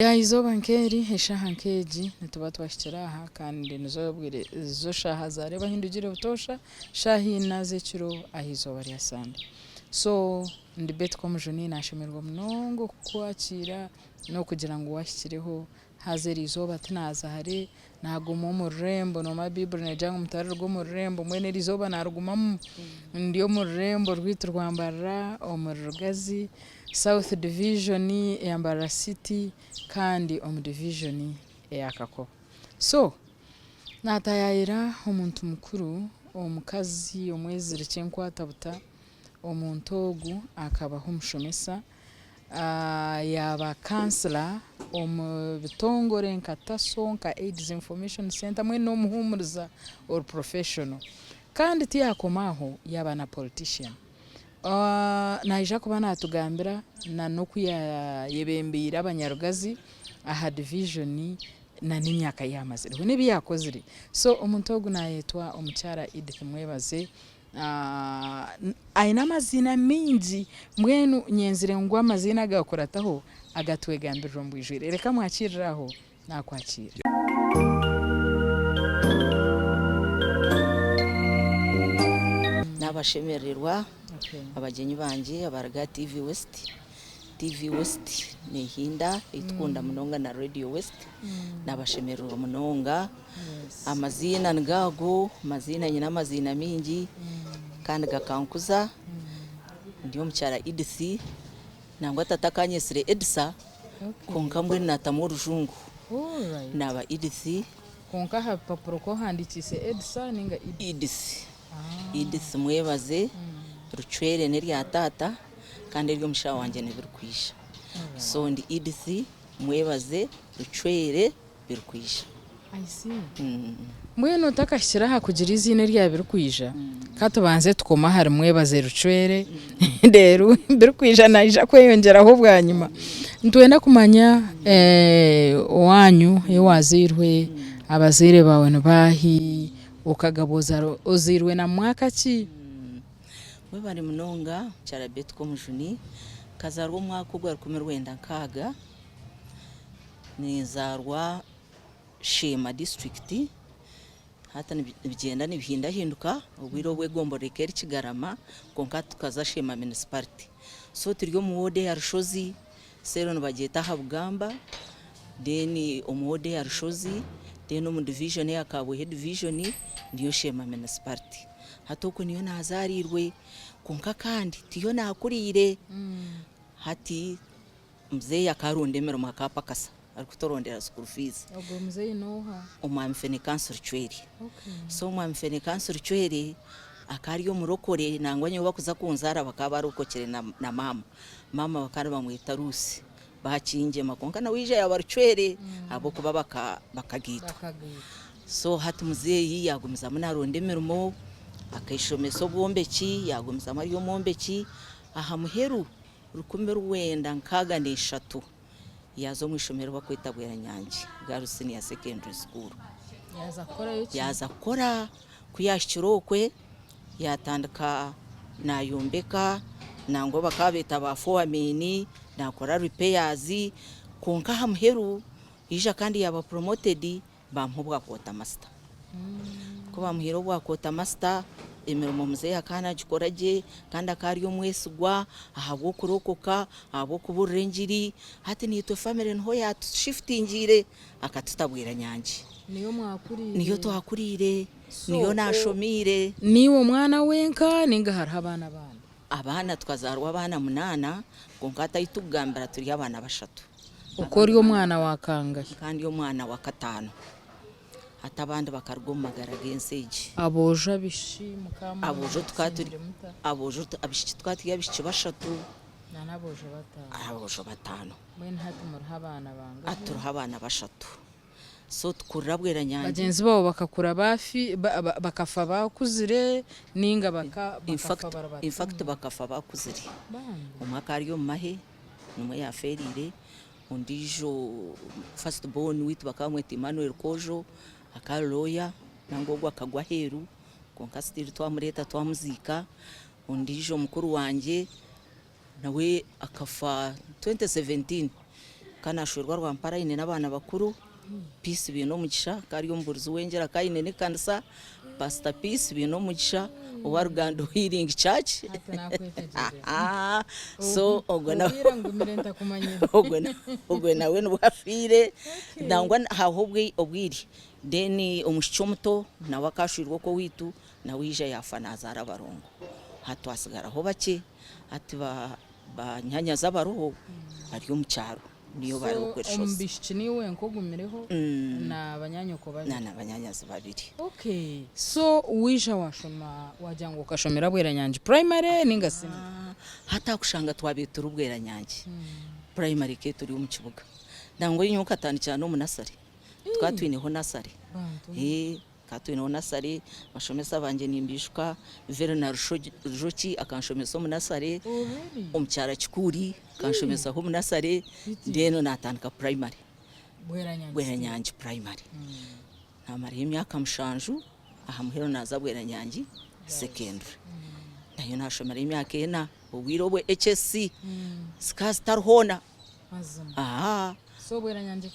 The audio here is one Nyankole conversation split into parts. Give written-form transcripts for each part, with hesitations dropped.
Aha izooba nk'eri, eshaaha nk'egi, nituba twahikire aha kandi nizo bwire zo shaaha zareeba ahi ndugire butoosha shaaha ina z'ekiro aha izooba rya Sande. So ndi Betty Komujuni nashemererwa munonga okukwakiira n'okugira ngu wahikireho haza eri izooba tinaaza hare Naaguma omu rurembo, noomanya Baiburi neegira ngu mutariruga omu rurembo, mbwenu eri izooba naarugumamu ndi omu rurembo rwaitu rwa Mbarara omuri Rugazi South Division eya Mbarara City kandi omu division eya Kakoba. So, naataayaayira omuntu mukuru, omukazi omweziriki enkwatabuta, omuntu ogu akabaho omushomesa, Yaaba kansila omu bitongore nka TASO, nka AIDS Information Centre mbwenu n'omuhuumuriza ori professional. Kandi tiyakoma aho, yaaba na politician. Naija kuba natugambira na n'oku yayebembeire abanyarugazi aha division na n'emyaka ei yamazireho n'ebi yakozire. So omuntu ogu nayetwa omukyara Edith Mwebaze. Aine amaziina maingi, mbwenu nyenzire ngu amaziina agakurataho agatwegambirire omu bwijwire. Reka mwakirire aho, naakwakiira. Nabashemerererwa abagyenyi bangye abaruga aha TV West. TV West nehinda eitukunda munonga na Radio West. Nabashemererwa munonga. Amaziina nigo ago, amaziina nyine amaziina maingi kandi gakankuza. Ndi omukyara Edith, nangwa tata akanyetsire Edisa kwonka mbwenu natamu orujungu naaba Edith. Kwonka aha bipapuro ku ohandikiise Edisa ninga Edith? Edith, Edith Mwebaze, Rucwere n'erya taata kandi ery'omushaho wangye nibirikwija. So ndi Edith Mwebaze Rucwere. Birikwija. I see. Mbwenu otakahikire aha kugira eiziina erya Birikwija, ka tubanze tukome ahari Mwebaze Rucwere, reero Birikwija naija kweyongyeraho bwanyima. Nitwenda kumanya owaanyu ei waazairwe, abazaire baawe ni baahi, okagaba ozairwe na mwaka ki? Webare munonga mukyara Betty Komujuni, nkazaarwa omwaka ogwa 1960. Ninzaarwa Sheema disiturikiti, hati nibigyenda nibihindahinduka, obwire obu egomborora ekaba eri Kigarama kwonka hati tukaza Sheema munisiparite. So turi omu woodi eya Rushozi, seero nibagyeta aha Bugamba, then omu woodi eya Rushozi, then omu divijoni eya Kabwehe divijoni niyo Sheema munisiparite. Hati okwe niyo naazaariirwe kwonka kandi tiyo naakuriire, hati Muzeeyi akaronda emirimo akapakasa arikuturondera school fees. Ogwo muzeeyi n'oha? Omwami Fenekansi Rucwere. So omwami Fenekansi Rucwere akaba ari omurokore nangwa nyowe bakuza kunzaara bakaba barokokire na maama. Maama bakaba nibamweta Ruusi bakingyema kwonka nawe yaija yaaba Rucwere ahabw'okuba bakagaitwa. So hati muzeeyi yagumizamu naronda emirimo akeshomesa obwombeki yagumizamu ari omwombeki aha muheru 1963 yaaza omu ishomero barikweta Bweranyangi Girls Senior Secondary School. Yaaza kukorayo ki? Yaaza kukora, ku yaahikire okwe yaatandika naayombeka nangwa bakaba beeta ba foreman, naakora repairs kwonka aha muheru yaija kandi yaaba promoted Baamuha obwa quartermaster. Ku baamuhaire obwa quartermaster, emirimo muzeeyi akaba naagikora gye kandi akaba ari omwesigwa ahabw'okurokoka, ahabw'okubuurira engiri. Hati naitwe famire niho yaatushifutingiire akatuta Bweranyangi. Niyo mwakuriire? Niyo twakuriire, niyo naashomiire. Niiwe omwana wenka nainga hariho abaana abandi? Abaana tukazaarwa abaana munaana kwonka hati ahu turikugambira turi abaana bashatu. Okaba ori omwana wa kangahi? Nkaba ndi omwana wa kataano. Hati abandi bakaruga omu magara g'ensi egi. Aboojo abaishiki mukaba Aboojo tukaba turi mutsingire muta? aboojo abaishiki tukaba turi abaishiki bashatu. Na n'aboojo bataano. Aboojo bataano. Mbwenu hati muriho abaana bangahi? Hati turiho abaana bashatu. So tukurira Bweranyangi. Bagyenzi baawe bakakura bafi bakafa bakuzire ninga bakafa bari bato? In fact bakafa bakuzire. Bambi. Omwe akaba ari omu mahe nimwo yafeereire, ondiijo first born waitu bakaba bamweta Emmanuel Koojo akaba ari lawyer nangwa ogwo akagwa aheeru kwonka still twamureeta twamuziika. Ondiijo mukuru wangye nawe akafa 2017. Ka naashwerwa Rwampara aine n'abaana bakuru, Peace Bainomugisha ka ari omubuurizi w'engyera ka aine n'ekanisa, Pastor Peace Bainomugisha owa Rugando Healing Church. Hati nakwetegyereza. So ogwo nawe Obwira ngumire ntakumanyire. ogwo na- ogwo nawe nibwo afiire nangwa haaho obwire then omwishiki omuto nawe akashwerwa okw'owaitu nawe yaija yaafa naazaara abarongo. Hati twatsigaraho bakye hati ba Banyanyazi abariho bari omu kyaro niyo bari So okwo omu Erushozi. baishiki niiwe wenka ogumireho na banyanyoko babiri? Na banyanyazi babiri. Okay. So waija washoma wagira ngu okashomera Bweranyangi primary ninga senior? Hati aha kushanga twabaire turi Bweranyangi primary ekaba eturi omu kibuga. Nangwa nyowe nkatandikira n'omu nursery. Tukaba twineho nursery. Tukaba twineho nasare, abashomesa bangye nimbaijuka, Verna Rujoki akanshomesa omu nasare, omukyara Kikuuri akanshomesaho omu nasare, then natandika primary, Bweranyangi primary. Namarayo emyaka mushanju, aha muheru naaza Bweranyangi secondary. Nayo nashomerayo emyaka ena, obwire obwo HSC zikaba zitariho hoona. Bweranyangi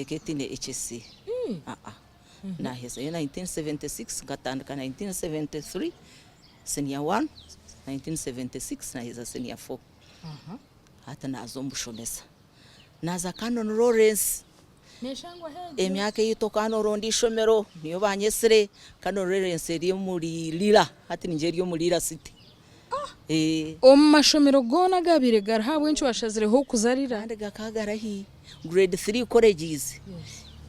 ekaba etaine HSC. Aa. Naahezayo 1976 nkatandika 1973 senior one, 1976 naaheza senior four. Hati naaza omu bushomesa. Naaza Canon Lawrence. Emyaka ei okaba nooronda eishomero niyo baanyetsire. Canon Lawrence eri omuri Lira, hati ningira eri omuri Lira City. Omu mashomero goona agaabaire gariho ahabw'enki waashazireho kuza Lira? Kandi gakaba garahi grade three colleges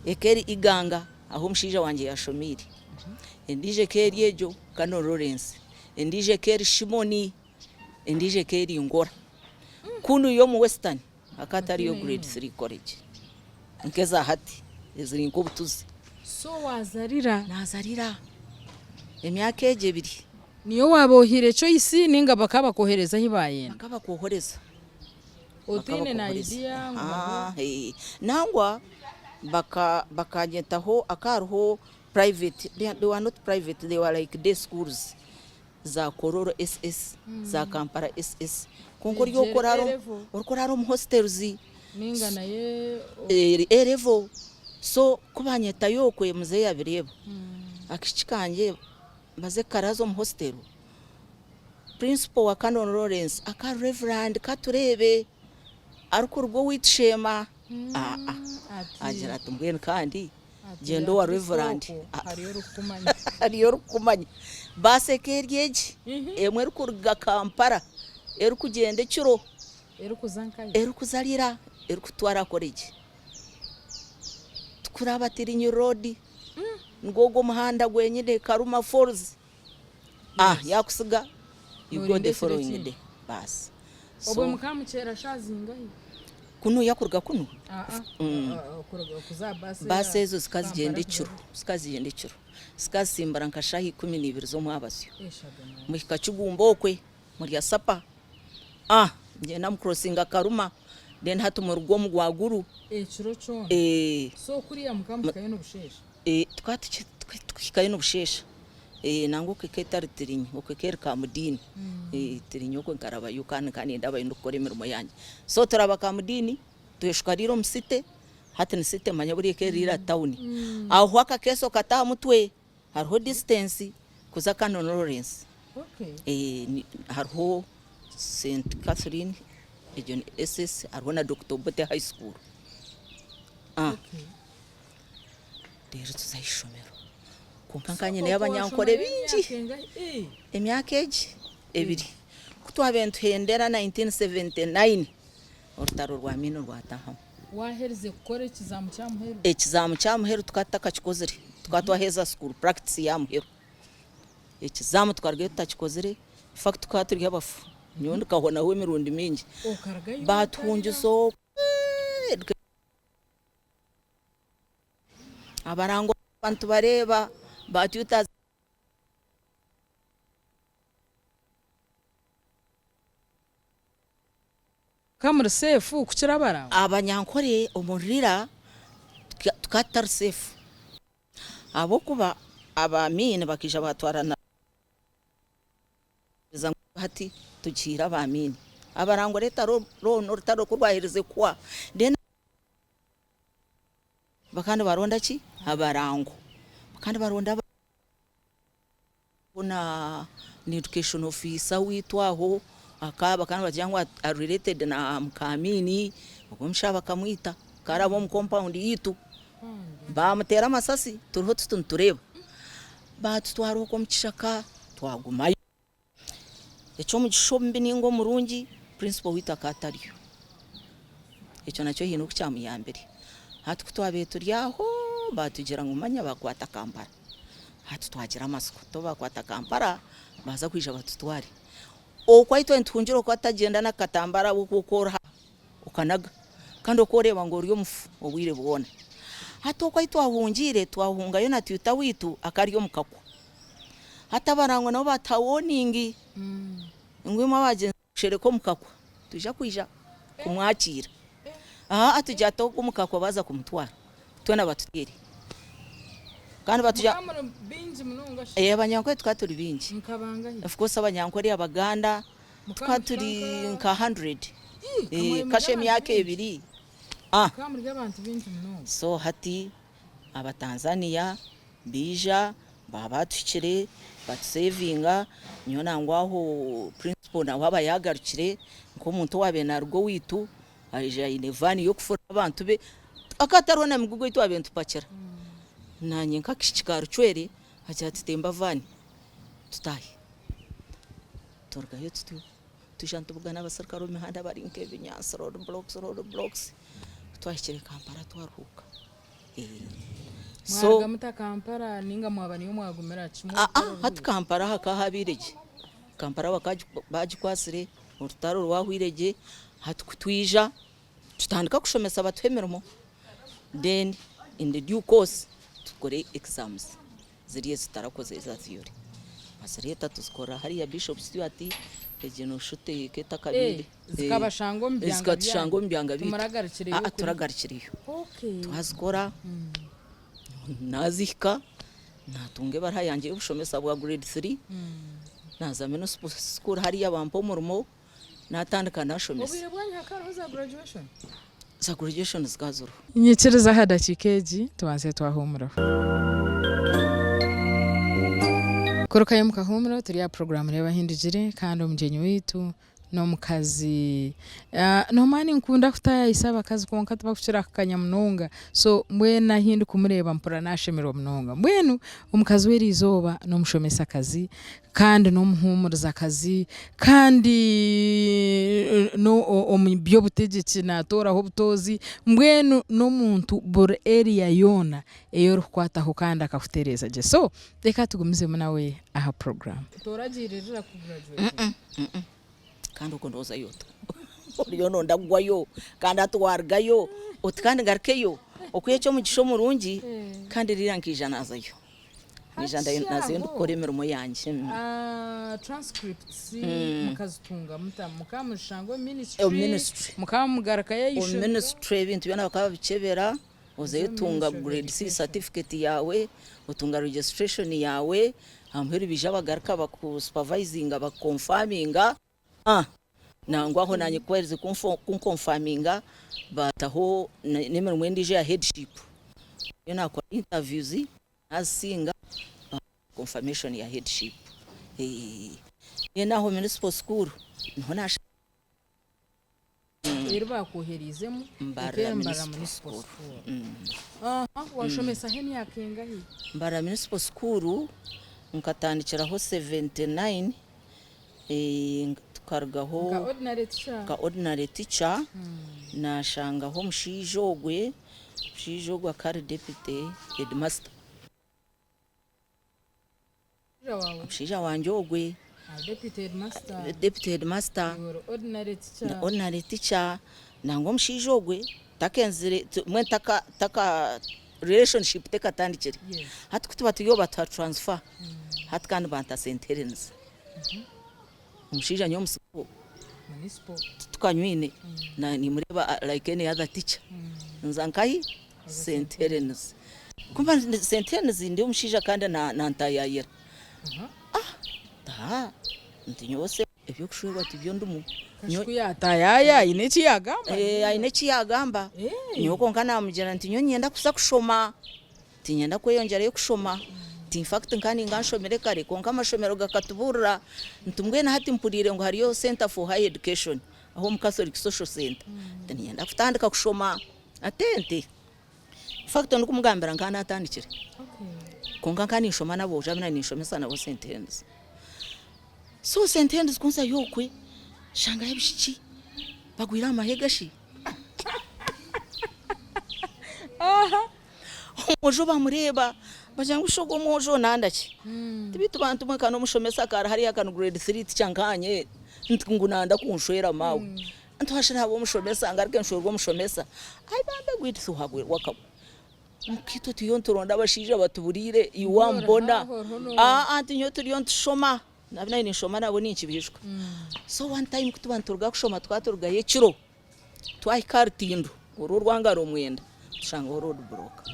eka eri Iganga ahu omushaija wangye yaashomeire, endiijo eka eri egyo Canon Lawrence, endiijo eka eri Shimoni, endiijo eka eri Ngora. Kunu yo omu Western hakaba hatariyo grade three college nk'eza hati eziri nk'obutuzi. So waaza Lira? Naaza Lira emyaka egyo ebiri. Niyo waaba ohaire choice ninga bakaba bakwohereza ahi bayenda? Bakaba bakwohoreza. Otaine na idea ngu bariho? Nangwa bakanyetaho hakaba hariho private, they were not private they were like day schools za Kololo SS, za Kampala SS kwonka ori orikuraara omu hostels. Ninga nayo. A level so kubanyetayo okwe muzeeyi abireeba akishiki kangye Mbaze karaza omu hostel, principal wa Canon Lawrence aka Reverand katureebe arikuruga owaitu Sheema aa agira ati mbwenu kandi gyenda owa Reverand hariyo orikukumanya. Baasi eka eri egi emwe erikuruga Kampala erikugyenda ekiro erikuza Lira erikutwara college. Tukuraba Tirinyi Road. Nigwo ogwo omuhanda gwenyine Karuma Falls ah yakusiga you go Norinda the ekiro following ekindi. day baasi Obwe so mukaba mukyera shaaha zingahi? kunuya kuruga kunu Aa, kuruga kuza aha baasi baasi eya ezo zikaba zigyenda Kampala ekiro kuza zikaba zigyenda ekiro zikaba zisimbura nka shaaha 12 z'omwabazyo Eshagama. muhika Kigumba okwe murya sapa ah mugyenda mukurosinga Karuma Then hati muruga omu gwaguru. Ekiro kyona. Eh. So kuriya mukaba muhikayo nobusheesha? Eh, tukaba tuhikayo nobusheesha. Eh, nangwa okwo eka etari Tirinyi, okwo eka eri Kamudini. Eh, Tirinyi okwo nkarabayo kandi nkaba nindabayo ndikukora emirimo yangye. So turaba Kamudini, tweshuka riira omu city, hati ni city manya buriya eka eri riira town. Aho akakeeso kata aha mutwe. Hariho distance kuza Canon Lawrence. Okay. Hariho St Catherine egyo ni SS hariho na Dokita Obote high school. Okay. Reero tuza aha ishomero. Kwonka nka nyineyo abanyankore baingi. Emyaka egi ebiri. Ku twabaire nituhendera 1979 Orutaro rwa Miino rwatahamu. Waaherize kukora ekizaamu kya muheru? Ekizaamu kya muheru tukaba tutakakikozire. Tukaba twaheza school practice ya muheru. Ekizaamu tukarugayo tutakikozire. In fact tukaba turi abafu. Nyowe nkahonaho emirundi mingi. Okarugayo Baatuhungisa otarira? okwe. Abarango nitubareeba, ba tutors. Ka muri seefu kukira abarango? Abanyankore omu Lira tukaba tutari seefu ahabw'okuba aba Amin bakaija baatwara na ngu hati tugihaire aba Amin. Abarango later on orutaro ku rwaherize kuhwa then bakaba nibaronda ki? Abarango. Bakaba nibaronda na education officer waitu aho bakaba nibagira ngu ari related na Mukamini, ogwo omushaija bakamwita akaba araba omu compound yaitu bamuteera amasasi turiho tuti nitureeba, batutwara okwo omu kishaka twagumayo. Eky'omugisha omubi nainga omurungi principal waitu akaba atariyo. Ekyo nakyo haine oku kyamuyambire. Hati ku twabaire turi aho baatugira ngu manya baakwata Kampala. Hati twagira amatsiko tu baakwata Kampala baaza kwija batutware. Okwo ahu twaba nituhungira okwo atagyenda n'akatambara ahabw'okuba oku oriha okanaga kandi oku oreeba ngu ori omufu obwire bwona. Hati okwo ahu twahungiire twahungayo na tutor waitu akaba ari omu kakwa. Hati abarango nabo baatuha warning ngu imwe abagyenzi mushereke omu kakwa nitwija kwija kumwakiira. Aa tugira tuti ogwo omu kakwa baaza kumutwara twena batuteere. Kandi batugira Mukaba muri baingi munonga shi? Ee abanyankore tukaba turi baingi. Nka bangahi? Of course abanyankore abaganda Mukaba tukaba muhika turi nka nka hundred. Ii, ka mwari muri Kasha abantu emyaka baingi. ebiri. Ah. Mukaba muri abantu baingi munonga. So hati Abatanzania baija baaba batuhikire batusevinga, nyowe nangwa aho principal nawe aba yagarukire nk'omuntu owaabaire naaruga owaitu aija aine vaani y'okufura abantu be, hakaba hatariho na migugu ei twabaire nitupakira, naanye nk'akaishiki ka rucwere agira ati temba vaani tutaahe, turugayo tutyo twija nitubugana abasirikare omu mihanda bari nk'ebinyaatsi road blocks road blocks, ku twahikire Kampala twaruhuuka. So Mwaruga muta Kampala ninga mwaba niyo mwagumira kimwe aa orutaro hati ruhwire? Kampala hakaba habaire gye, Kampala bakaba bagikwasire orutaro rwahwire gye, hati ku twija tutandika kushomesa batuha emirimo then in the due course tukore exams ziriya ezitarakozire eza theory bazireeta tuzikorera hariya Bishop Stuart egyo noshusha oti eketakabaire. Eh, zikabashanga omu byanga Zikatushanga byanyu omu byanga byaitu. timuragarukireyo Aa kuri? turagarukireyo. Okay. Twazikora nazihika natunga ebaruha yangye y'obushomesa bwa grade 3 naza municipal school hariya bampa omurimo natandika nashomesa. Obwire bwanyu hakaba hariho za graduation? Za graduation zikaba ziriho. Nyikiriza aha dakiika egi tubanze twahumuraho. Kurukayo omu kahuumuro turi aha puroguraamu Reeba Ahindugire kandi omugyenyi waitu n'omukazi. Noomanya ninkunda kutaayayisa abakazi kwonka tibakukira kukanya munonga so mbwenu ahu ndikumureeba mpurira naashemererwa munonga. Mbwenu omukazi w'eriizooba n'omushomesakazi kandi n'omuhuumurizakazi kandi omu by'obutegyeki naatooraho obutoozi mbwenu n'omuntu buri area yoona ei orikukwataho kandi akakutereeza gye. So reka tugumizemu nawe aha puroguraamu. Toragiiririra ku graduatinga? Kandi okwo noozayo ota? Oriyo nooyenda kugwayo kandi hati waarugayo oti kandi ngarukeyo? Okwiha eky'omugisha omurungi kandi riira nkaija naazayo. Naija naazayo ndikukora emirimo yangye. Transcripts mukazitunga muta? Mukaba muzishanga omu ministry? Omu ministry. Mukaba mugarukayo aha Omu ishomero? ministry ebintu byona bakaba babikyebera, ozayo otunga grade C certificate yaawe, otunga registration yaawe, aha muheru baija bagaruka baku supervisinga baku confirminga. Nangwa aho naanye ku baaherize kunkonfaminga baataho n'emirimo endiijo eya headship. Nyowe naakora interviews naazisinga bampa confirmation ya headship. Mbwenu aho municipal school niho naashanga. Eri baakwohereizemu Mbarara ek'e Mbarara Municipal Municipal School. School. Waashomesaho emyaka engahi? Mbarara Municipal School nkatandikiraho 79 Tukarugaho Nka ordinary teacher. nka ordinary teacher nashangaho omushaija ogwe, omushaija ogwe akaba ari deputy headmaster. Omushaija waawe? Omushaija wangye ogwe. Ari deputy headmaster. Deputy headmaster. Iwe ori ordinary teacher. Ndi ordinary teacher nangwa omushaija ogwe takenzire mbwenu taka taka relationship tekatandikire. Yes. Hati kutuba turiyo batuha transfer hati kandi banta St Helens. Omushaija nyowe omusigaho titukanywine nimureeba like any other teacher nza nkahi St Helens kumba St Helens ndi omushaija kandi nantayayira ah nti nyowe. Eby'okushwerwa tibyo ndimu. Kashi ku yaataayaaya aine eki yaagamba? Ee, aine eki yaagamba. Nyowe kwonka naamugira nti nyowe niinyenda kuza kushoma, tiinyenda kweyongyerayo kushoma. Nti in fact nka ninga nshomire kare kwonka amashomero gakatubuurira nti mbwenu hati mpuriire ngu hariyo Centre for High Education aho omu Catholic Social Centre, nti niinyenda kutandika kushoma atente. In fact ndikumugambira nka naatandikire kwonka nka ninshoma n'aboojo abu ninshomesa nabo St Henry's. So St Henry's ku nzayo okwe nshangayo abaishiki bagwire aha mahega shi. Omwojo bamureeba bagira ngu shi ogu omwojo nanda ki? Ti beitu bantu mwe ka n'omushomesa akari hariya ka ni grade three tikyankanye nti ngu nanda kunshwera maawe. Nti washira haba omushomesa ngaruke nshwerwe omushomesa. Ai bambe gwaitu tiwagwerwa akagwe. Nkaitwe turiyo nituronda abashaija batuburiire iwe wambona. Aa nti nyowe turiyo nitushoma nabi naanye ninshoma nabo ninkibijuka. So one time kutuba nituruga kushoma tukaba turugayo ekiro twahika aha rutindo oru orwangaro mwenda tushangaho road block.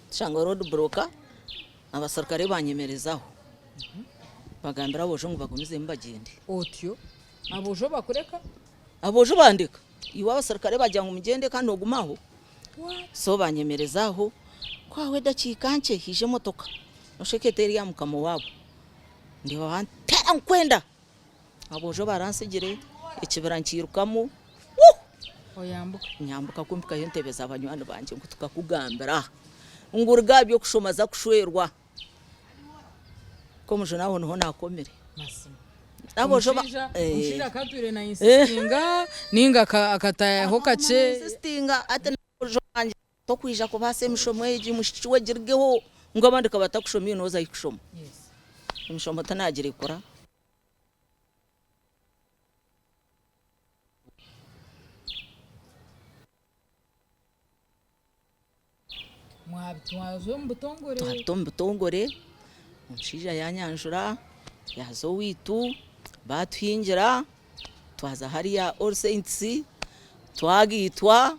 Tushangaho road block abaserukare banyemerezaho bagambira aboojo ngu bagumizemu bagyende. Otyo aboojo bakureka? Aboojo bandeka. Iwe abaserukare bagira ngu mugyende kandi nooguma aho? So banyemereza aho, ku hahwa edakiika nkye haija emotoka, noshusha eka eteri eya mukama waabo. Ndeeba banteera nkwenda, aboojo baransigire, ekibira nkiirukamu, wuuh! Oyambuka. Nyambuka ku mpikayo ntebeza banywani bangye ngu tukakugambira ngu ruga aha by'okushoma za kushwerwa. Nk'omujuni aho niho naakomire. Mazima. N'aboojo ba- Omushaija Eh. omushaija akatwire na insistinga ninga akatayaho kakye. Insistinga ati n'aboojo bangye tokwija kubaasa emishomo egi mwishiki we girugeho ngu abandi ka batakushoma iwe nooza hi kushoma. Yes. Emishomo tinagirekura. Mwabitwaza omu butongore. Twabita omu butongore, omushaija yanyanjura yaaza owaitu baatuhingira twaza hariya All Saints twagaitwa,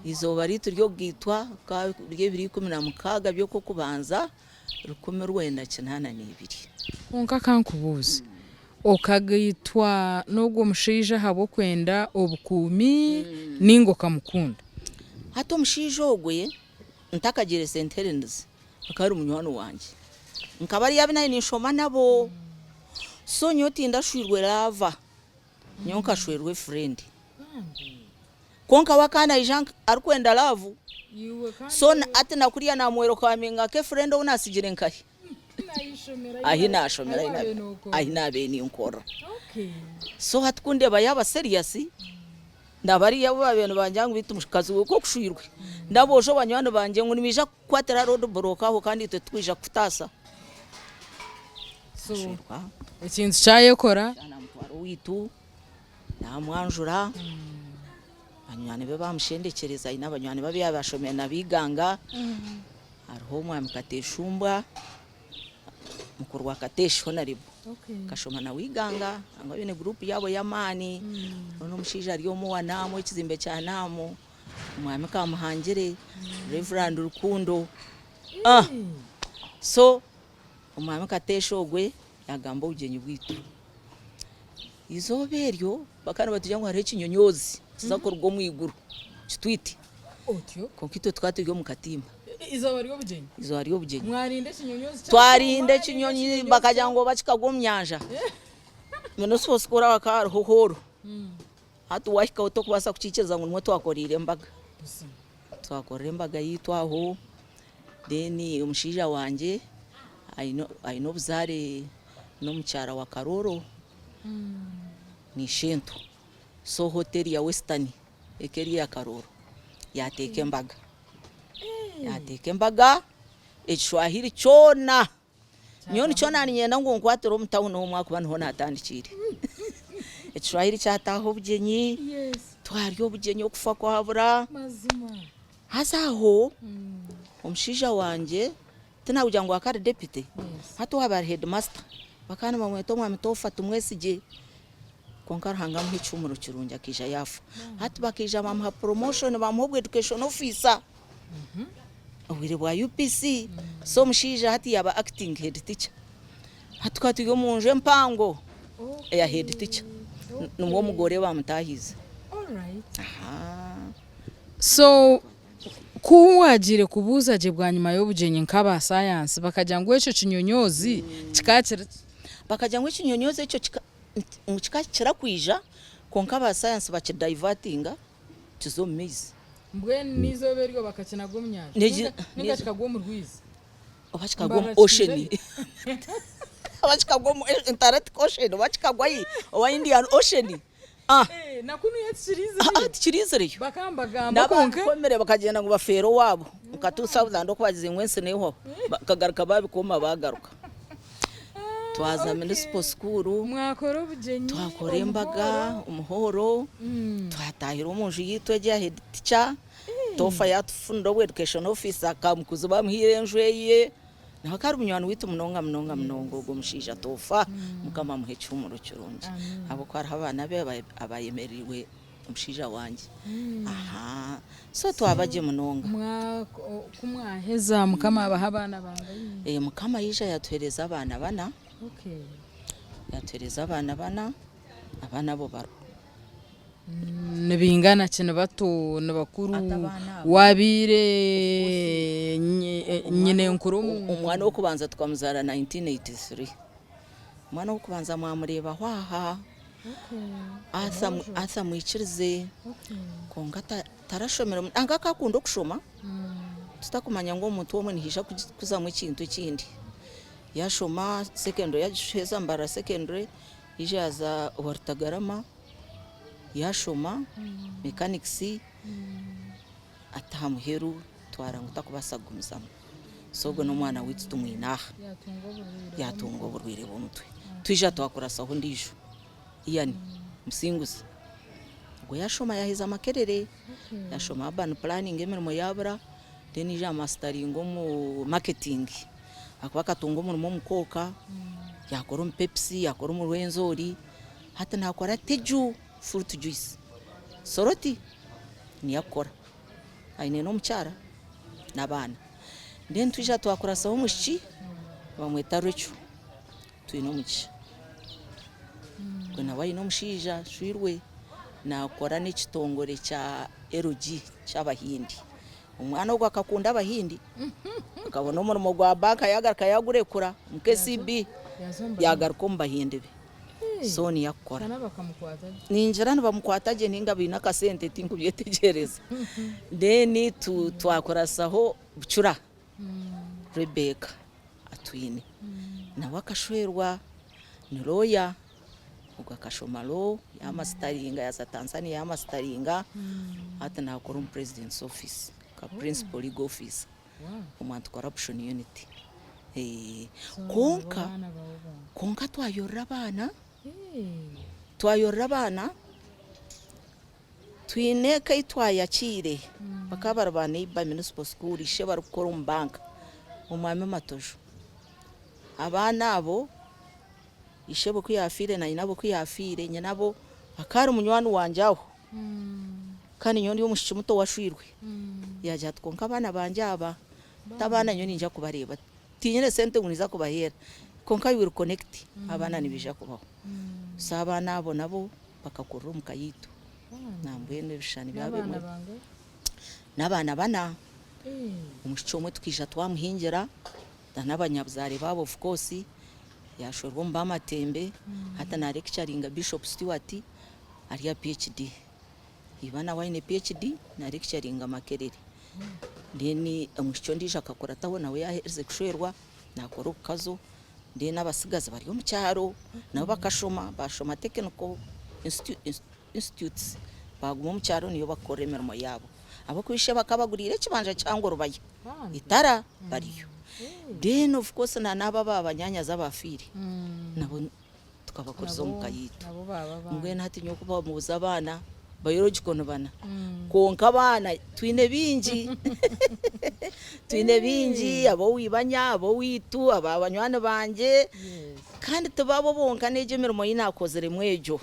eizooba riitu ry'okugaitwa rikaba riri ebiro 16 by'okw'okubanza 1982. Kwonka ka nkubuuze, okagaitwa n'ogwo mushaija ahabw'okwenda obukuumi nainga okamukunda? Hati omushaija ogwe ntakagiire St Helens akaba ari munywani wangye. Nkaba ari abu naabaire ninshoma nabo. So nyowe tindashwirwe lover, nyowe nkashwerwa efurende. Kwonka we akaba naija arikwenda love, so hati na kuriya naamwerokaminga nk'efurende ou naatsigire nkahi? Ahi naashomera ahi naabaire ninkora. So hati ku ndeeba yaaba serious, na bariya abu baabaire nibangira ngu beitu mukazi we k'okushwirwe, n'aboojo banywani bangye ngu nibaija kukukwatira road block aho kandi itwe titwija kukutaasa. So ekintu kyayekora. Naamutwara owaitu, naamwanjura, banywani be baamushendekyereza, aine abanywani be abu yaabaire ashomire nabo Iganga, hariho omwami Kateshumbwa, mukuru wa Kateshi Honarebo, nkashoma nawe Iganga, nangwa baine guruupu yaabo y'amaani, hariho n'omushaija ari omwe owa Naamu, ekizimbe kya Naamu, omwami Kamuhangire, Rev. Rukundo, so omwami Kateshi ogwe yaagamba obugyenyi bwaitu. Eizooba eryo bakaba nibatugira ngu hariho ekinyonyoozi kiza kuruga omu iguru kitwite. Otyo. Kwonka itwe tukaba turi omu katimba. Eizooba ry'obugyenyi. Eizooba ry'obugyenyi. Mwarinda ekinyonyoozi kyakwo? Twarinda ekinyonyi bakagira ngu oba kikagwa omu nyanja. Municipal school aho hakaba hariho hooro. Hati waahikaho torikubaasa kukiikiriza ngu nimwo twakoreire embaga. Buzima. Twakorera embaga yaitu aho, then omushaija wangye aine aine obuzaare n'omukyara wa Karooro ni ishento. So hoteri ya Western eka eri eya Karooro yaateeka embaga. Yaateeka embaga ekishwahiri kyona. Nyowe nikyo naaniinyenda ngu onkwatire omu tawuni omwo ahakuba niho naatandikiire. Ekishwahiri kyataaha obugyenyi, twarya obugyenyi okufa kwabura. Haza aho omushaija wangye tinakugira ngu akaba ari deputy, hati waaba ari headmaster bakaba nibamweta omwami Toofa Tumwesigye kwonka Ruhanga amuhe ekihuumuro kirungi akaija yaafa. Hati bakaija baamuha promotion baamuha obu education officer. Obwire bwa UPC so omushaija hati yaaba acting head teacher. Hati tukaba turi omu nju empango. Eya head teacher. Nimwo omugore bamutahiize. So ku waagiire kubuuza gye bwanyima y'obugyenyi nk'aba sayansi bakagira ngu ekyo kinyonyoozi kikaba kiri ki? Bakagira ngu ekinyonyoozi ekyo ngu kikaba kirakwija kwonka aba sayansi bakidayivatinga kiza omu maizi. Mbwenu n'eizooba eryo bakakinaga omu nyanja ninga kikagwa omu rwizi? Oba kikagwa omu ocean oba kikagwa omu Antarctic ocean oba kikagwa hi oba Indian ocean ah Na kunuya tikiriizireyo. Tikiriizireyo. Bakaba nibagamba kwonka. N'ababikomire bakagyenda ngu bafeere owaabo nka 2000 oku bagize ngu ensi nehwaho bakagaruka babikoma bagaruka. Twaza municipal school. Mwakora obugyenyi. Twakora embaga, omuhoro, twatahira omu nju yaitu egyo ya head teacher. Toofa yaatufunira obu education officer Kamukuzi bamuhaire enju eye. Nawe akaba ari munywani waitu munonga munonga munonga ogwo omushaija Toofa. Mukama amuhe ekihuumuro kirungi ahabw'okuba hariho abaana be abayemereirwe omushaija wangye. Aha so twaba gye munonga. Ku mwaheza Mukama abaha abaana bangahi? Mukama yaija yatuheereza abaana bana. Yatuheereza abaana bana, abaana abo bariho. Nibingana ki? Ni bato? Ni bakuru? Waabaire nyinenkuru omu. Omwana ow'okubanza tukamuzaara 1983. Omwana ow'okubanza mwamureebaho aha, Arthur Mwikirize, kwonka tarashomire munonga, akakunda okushoma tutakumanya ngu omuntu omwe nihaija kuzamu ekintu ekindi. Yashoma secondary yagiheza Mbarara secondary, yaija yaaza owa Rutagarama. Yashoma mechanics ati aha muheru twara ngu takubaasa kugumizamu so ogwo n'omwana waitu tumwine aha yatunga oburwaire bw'omutwe twija twakurasaho ondiijo Ian Musinguzi ogwo yashoma yaheza Makerere yashoma urban planning emirimo yabura then yaija yamasitaringa omu marketing ahakuba akatunga omurimo omu kooka yakora omu Pepsi yakora omu Rwenzori. Hati nakora teju fruit juice soroti niyo akukora aine n'omukyara n'abaana then twija twakurasaho omwishiki nibamweta Rachel Twinomugisha ogwe nawe aine omushaija ashwirwe nakora n'ekitongore kya LG ky'abahindi omwana ogwo akakunda abahindi akabona omurimo gwa banka yagaruka yagurekura omu KCB yagaruka omu bahindi be. So niyo akukora. Ningira nibamukwata gye ninga baine akasente tinkubyetegyereza. Then twakurasaho Bucura Rebecca Atwine nawe akashwerwa ni lawyer ogwo akashoma law yamasitaringa yaza Tanzania yamasitaringa hati nakora omu president's office nka principal legal officer omu anti corruption unit. Kwonka kwonka twayorora abaana, twayorora abaana twine eka ei twayakiire bakaba bari ba neighbour municipal school ishe barikukora omu banka omwami Matojo. Abaana abo ishebo ku yaafiire na nyinabo ku yaafiire nyinabo akaba ari munywani wangye aho. Kandi nyowe ndi omwishiki muto owashwirwe. Yaagira ati, Kwonka abaana bangye aba, t'abaana nyowe niinyija kubareeba. Tiinyine sente ngu niiza kubaheera, kwonka I will connect, abaana nibaija kubaho. So abaana abo nabo bakakurira omu ka yaitu. Nambwenu ebishushani byabo ebimwe n'abaana bana. Omwishiki omwe tukaija twamuhingira n'abanyabuzaare baabo of course, yaashwerwa omu Bamatembe, hati na lecturinga Bishop Stuart. Ari aha PHD. Iba nawe aine PHD na lecturinga Makerere. Then omwishiki ondiijo akakurataho nawe yaaherize kushwerwa naakora obukazo. Then abatsigazi bari omu kyaro nabo bakashoma baashoma technical institutes baaguma omu kyaro niyo barikukora emirimo yaabo. Ahabw'okuba ishe bakaba abaguriire ekibanja kihango Rubaya, eitara bariyo. Then of course na n'abo aba banyaanyazi abaafiire nabo. Tukabakuriza omu ka yaitu. Mbwenu hati nyowe ku bamubuza abaana, biological ni bana. Kwonka abaana twine bingi. Twine bingi, ab'owaibanya, ab'owaitu, aba banywani bangye. Kandi ti babo bonka n'egyo emirimo ei naakoziremu egyo.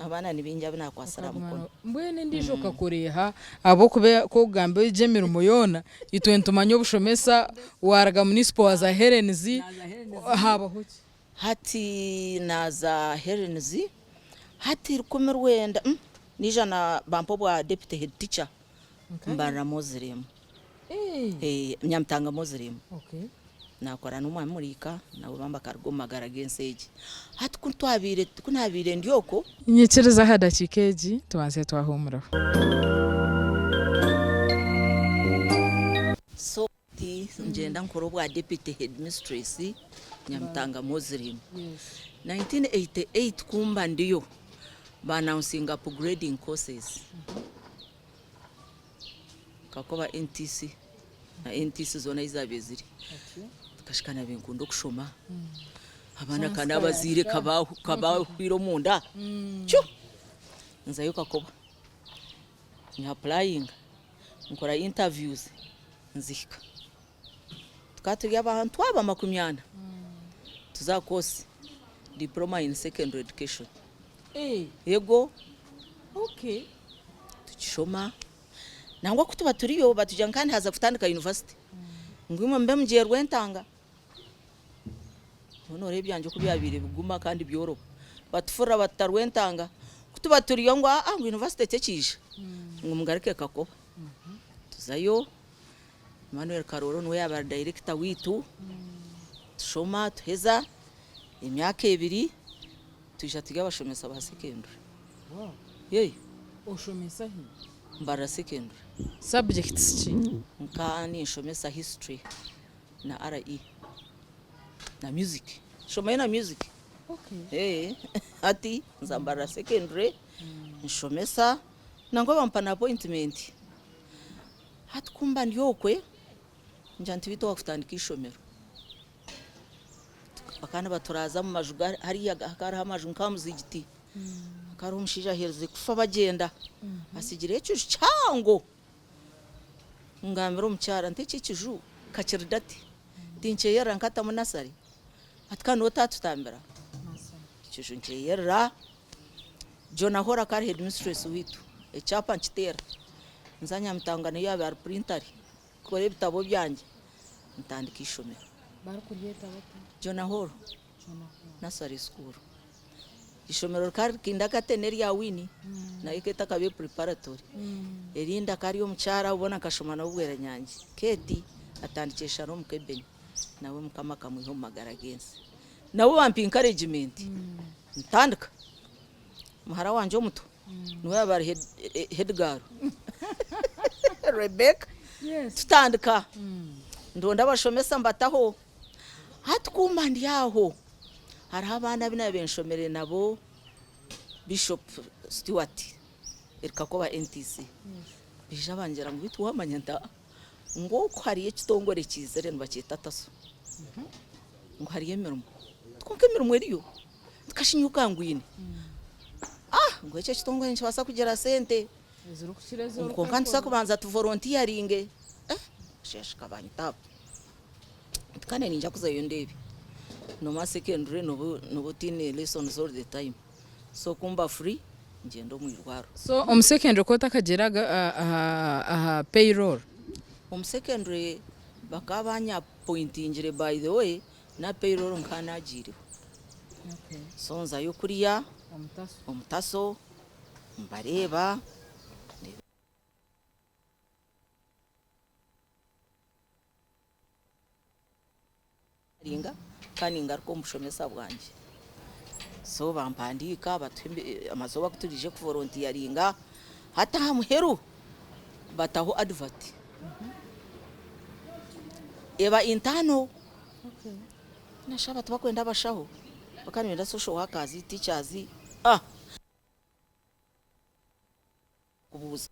Abaana ni baingi abu naakwatsire aha mukono. Mbwenu endiijo okakora eha? Ahabw'okuba ku orikugamba egyo emirimo yoona, itwe nitumanya obushomesa, waaruga municipal waaza Helen's, haabaho ki? Hati naaza Herens, hati 1900 naija na bampa obwa deputy head teacher Mbarara Muslim. Nyamitanga Muslim. Naakora n'omwami Muriika nawe bambi akaruga omu magara g'ensi egi. Hati ku twabaire ku naabaire ndi okwo. Nyikiriza aha dakiika egi tubanze twahuumuraho. So hati ngyenda nkora obwa deputy headmistress Nyamitanga Muslim. 1988 ku mba ndiyo, ba announcinga upgrading courses. Kakuba NTC na NTC zoona ahi zaabaire ziri tukashika nabiire nkunda okushoma abaana ka n'abazaire kabahwire omunda cu nzayo Kakoba nyapulayinga nkora interviews nzihika tukaba turi abantu aba 40 tuza aha course diploma in secondary education ego tukishoma. Nangwa ku tuba turiyo batugira ngu kandi haza kutandika yunivasite ngu imwe mube mugyerwe Rwentanga. Mbwenu noreeba ebyangye oku byabaire biguma kandi byoroba. Batufurira batuta Rwentanga. Ku tuba turiyo ngu aa ngu yunivasite tekiija ngu mugaruke Kakoba. Tuzayo, Emmanuel Karooro niwe yaaba ari dayirekita waitu, tushoma tuheza emyaka ebiri. Twija turi abashomesa ba secondary. Yei. Oshomesa hi? Mbarara secondary. Subjects ki? Nka ninshomesa history na RE na music. Nshomayo na music. Okay. Ee, hati nza Mbarara secondary nshomesa nangwa bampa na appointment. Hati ku mba ndi okwe ngira nti beitu owakutandika eishomero. Bakaba nibaturaaza omu maju hariya hakaba hariho amaju nk'aha muzigiti, hakaba hariho omushaija aherize kufa bagyenda atsigireyo ekiju kihango, ngambira omukyara nti eki ekiju ka kiri dati tinkyeyerera nkatamu nasare ati kandi niwe otaatutambira, ekiju nkyeyerera, Jonah Hall akaba ari headmistress waitu, ekyapa nkiteera, nza Nyamitanga niyo yaabaire ari purintari. Nkora ebitabo byangye ntandika eishomero. Barikuryeta bata? Jonah Hall Nursery School. Eishomero rikaba riri Kindagate n'erya Winnie nayo ekaba etakabaire preparatory. Erindi akaba ari omukyara boona nkashoma nabo Bweranyangi. Kate atandikire Shalom Keben nawe Mukama akamwiha omu magara g'ensi. Nabo bampa encouragement ntandika. Muhara wangye omuto niwe yaaba ari head girl Rebecca tutandika ndonda abashomesa mbataho hati ku mba ndi aho hariho abaana abu naabaire nshomire nabo Bishop Stuart Erikakoba NTC baija bangira ngu beitu waamanya nti ngu oku hariyo ekitongore kiizire nibakyeta TASO ngu hariyo emirimo kwonka emirimo eriyo. Tukashinyuka ngu ine. Ah! Ngu ekyo ekitongore nikibaasa kugira sente. Ezirikukira ezi Ngu kwonka nituza kubanza tuvolontiyaringe. Eh! Sheshe kabanyita abo. Nti kandi niinyija kuzayo ndeebe. Noomanya secondary nooba nooba otaine lessons all the time. So ku mba free, ngyenda omu irwariro. So omu secondary ku otakagyeraga aha aha payroll? Omu secondary bakaba banyapointingire by the way, Na payroll nkaba nagiireho. So nzayo kuriya omu taso mbareeba. Kandi ningaruka omu bushomesa bwangye. So bampandiika batuha amazooba agu turiije kuvolontiyaringa. Hati aha muheru bataho advert eba internal. Nashaba tibakwenda abashaho bakaba nibenda social workers, teachers ah. Kubuuza.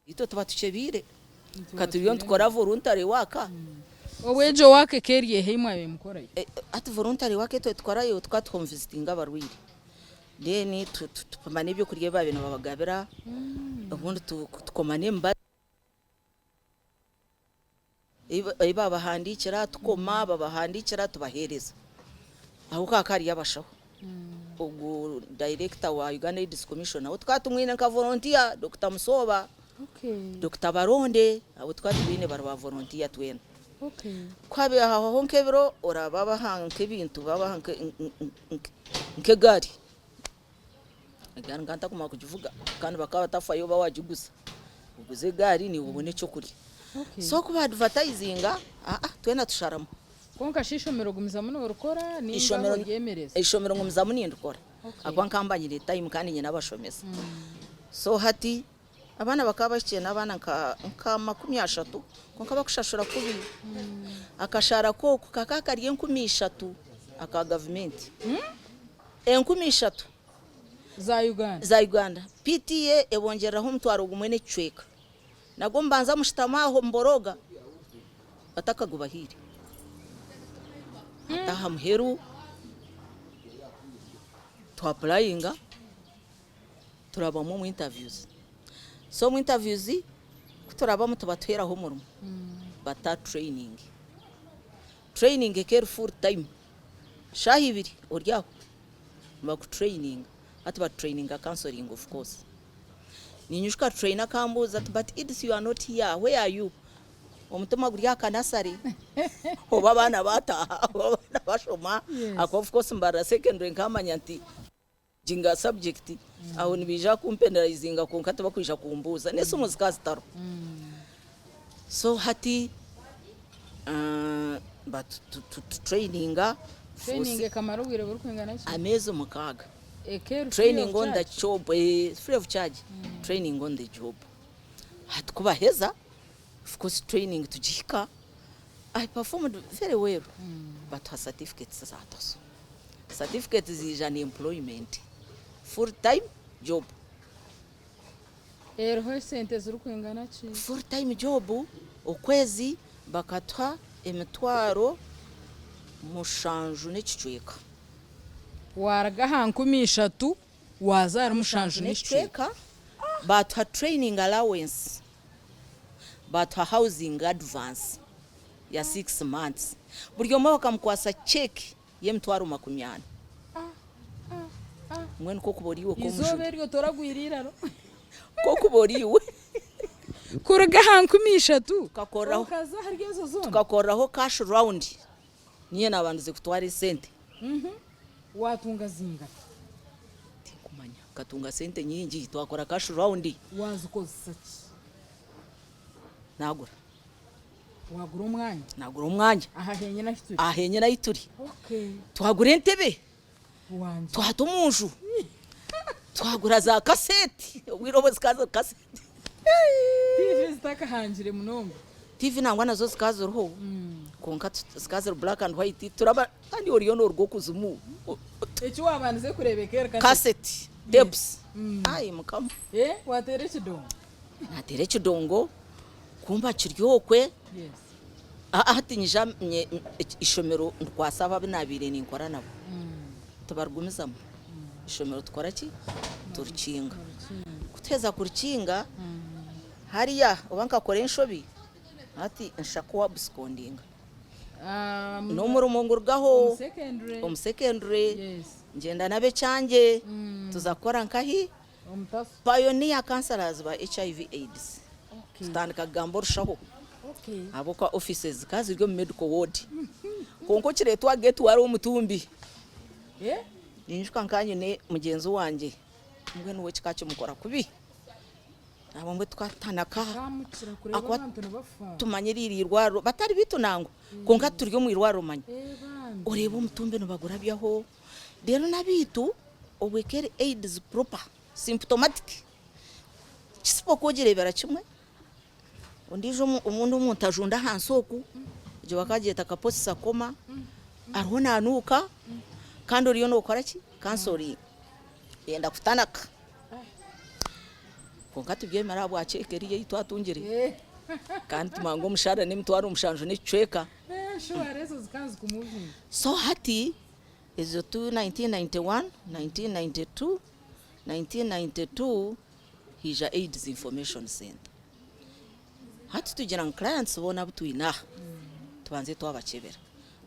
Itwe tuba tukyebiire ka turiyo nitukora voluntary work. Obwo egyo work eka eri eha ei mwabaire mukorayo? Hati voluntary work ei twari tukorayo tukaba tu home visitinga abarwaire then tupima n'ebyokurya ebi baabaire nibabagabira obundi tukoma n'emibazi ei babahandiikira tukoma babahandiikira tubaheereza. Aho hakaba hariyo abashaho. Ogwo director wa Uganda Aids Commission nawe tukaba tumwine nka volunteer Dokita Musooba. Okay. Dokita Baronde abo tukaba tubaine bari ba volunteer twena. Okay. Ku habaire hahwaho nk'ebiro oraba babaha nk'ebintu babaha nk'egaari. Egaari nkaba ntakumanya kugivuga kandi bakaba batafayo oba wagiguza. Oguze egaari naiwe obone ekyokurya. Okay. So ku ba advertisinga aa twena tusharamu. Kwonka shi eishomero ogumizamu norikora ninga Eishomero oryemereza? eishomero ngumizamu nindikora Okay. ahakuba nkaba mba nyine time kandi nyine abashomesa. So hati abaana bakaba bahikire n'abaana nka nka 30 kwonka bakushashura kubi. Akashaara koku kakaba kari 3000 aka gavumenti. 3000. Za Uganda? Za Uganda. PTA ebongyereraho omutwaro gumwe n'ekicweka. Nagwo mubanza mushutama aho muboroga batakagubahaire. Hati aha muheru twa apurayinga turabamu omu interviews. So omu interviews ku turabamu tibatuheeraho omurimo, batuha training. Training ekaba eri full time, shaaha ibiri ori aho nibakutureyininga. Hati batutureyininga counseling of course. Ninyijuka trainer akambuuza ati but Edith you are not here, where are you? Omutima guri aha kanasare oba abaana bataaha oba abaana bashoma ahakuba of course mbarira secondary nkamanya nti ginga subject aho nibaija kumpenalizinga kwonka tibakwija kumbuuza n'esimu zikaba zitariho. So hati batutureyininga Training ekamara obwire burikwingana ki? Ameezi 6. Eka eri free Training of on the charge? job, free of charge, training on the job. Hati kubaheza, of course training tugihika, I performed very well, batuha certificates za toso. Certificates ziija na employment, full time job. Eriho esente zirikwingana ki? Full time job, okwezi bakatuha 7,000 n'ekicweka. Waaruga aha 3000 waaza ahari 7 n'ekicweka. Baatuha training allowance, baatuha housing advance ya 6 months. Buri omwe bakamukwatsa cheque y'emitwaro 40. Mbwenu k'okuba ori iwe Eizooba k'omujuni. eryo toragwire eiraro. K'okuba ori iwe. Kuruga aha 3000 Tukakoreraho okaza ahari ezo zoona? Tukakoreraho cash round. Niinye naabandize kutwara esente. Waatunga zingana? Tinkumanya. Nkatunga sente nyingi twakora cash round. Waazikozesa ki? Naagura. Waagura omwanya? Naagura omwanya. Aha henyine ahu turi? Aha henyine ahu turi. Okay. Twagura entebe. Wangye. Twata omu nju. Twagura za kaseti. Obwire obwo zikaba ziri kaseti. TV zitakahangire munonga. TV nangwa nazo zikaba ziriho kwonka zikaba ziri black and white turaba kandi oriyo noruga okuzimu. Eki wabandize kureeba eka eri kaseti. Kaseti, tapes. Ai mukama. Eh, wateera ekidongo. Nateera ekidongo kumba kiri okwe. Yes. Aa hati nyija nye ishomero ndikwasa abo abu nabaire ninkora nabo. Tibarigumizamu. Ishomero tukora ki? Turikinga. Kutuheza kurikinga hariya oba nkakora enshobi hati nsha ku abscondinga. N'omurimo ngurugaho omu secondary ngyenda n'ab'ekyangye tuza kukora nkahi? Pioneer counsellors ba HIV AIDS. Tutandika kugamba orushaho ahabw'okuba offices zikaba ziri omu medical ward. Kwonka okireetwa gate wari omutumbi. Ninyijuka nkaba nyine mugyenzi wangye mbwenu we kikaba kimukora kubi. Abamwe tukatanaka ahakuba tumanyire iri irwariro batari beitu nangwa kwonka turi omu irwariro manya oreeba omutumbi nibagurabyaho reero n'abeitu obwo eka eri aids proper symptomatic kisipo ku ogireebera kimwe ondiijo obundi omuntu ajunda ahansi oku egyo bakagyeta kaposi sakoma ariho nanuuka kandi oriyo nokora ki counseling yenda kutanaka. Kwonka tubyemera ahabwa ceeke eriyo ei twatungire kandi tumanya ngu omushaara n'emitwaro 7 n'ekicweka. So hati ezo tu 1991, 1992, 1992 haija AIDS Information Centre. Hati tugira ngu clients boona abu twine aha tubanze twabakyebera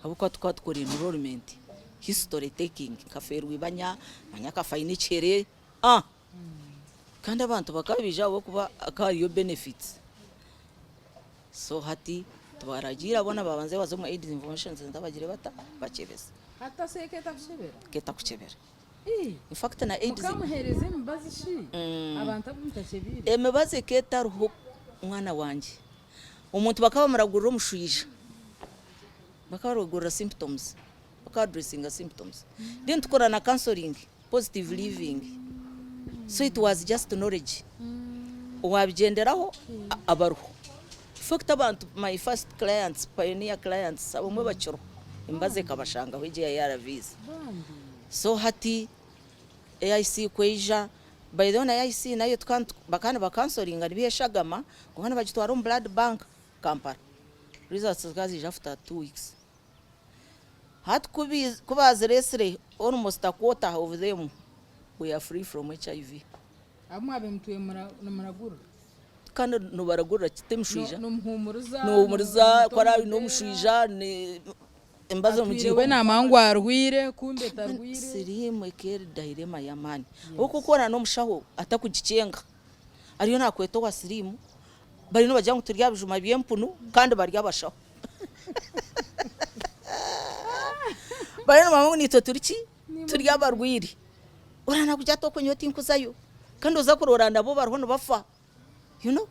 ahabw'okuba tukaba tukora enrollment, history taking, nkafeerwa ibanya, manya akafa aine ekihere, ah! Kandi abantu bakaba baija ahabw'okuba hakaba hariyo benefits. So hati tubaragiira boona babanze baze omu AIDS Information Centre bagire bata? Bakyebeze. Hati ase keetakukyebera? Keetakukyebera. In fact na AIDS. Mukamuheereza emibazi shi abantu abu mutakyebiire? Emibazi eka etariho mwana wangye. Omuntu bakaba bamuragurira omushwija. Bakaba baragurira symptoms. Bakaba addressinga symptoms. Then tukora na counseling, positive living. So it was just knowledge. Owabigyenderaho abariho. In fact abantu my first clients, pioneer clients abamwe bakiriho. Emibazi ekabashangaho egyo eya ARVs. So hati AIC kweija, by the way na AIC nayo bakaba nibakansoringa nibiha eshagama kwonka nibagitwara omu blood bank Kampala. Results zikaba ziija after 2 weeks. Hati ku bazireesire, almost a quarter of them were free from HIV. Abu mwabaire mutwire nimuragurira? Kandi nibaragurira ti emishwija. Nomuhumuriza. Nohumuriza ku araabe aine omushwija emibazi Atwire we namanya ngu arwire kumbe tarwire. Siriimu eka eri dilemma y'amaani. Ahabw'okuba n'omushaho atakugikyenga ariyo nakweta owa siriimu bariyo nibagira ngu turi aha bijuma by'empunu kandi bari abashaho. Bariyo nibamanya ngu naitwe turi ki? Turi abarwaire. Oraba nakugira ati okwo nyowe tinkuzayo kandi oza kuroora nabo bariho nibafa you know.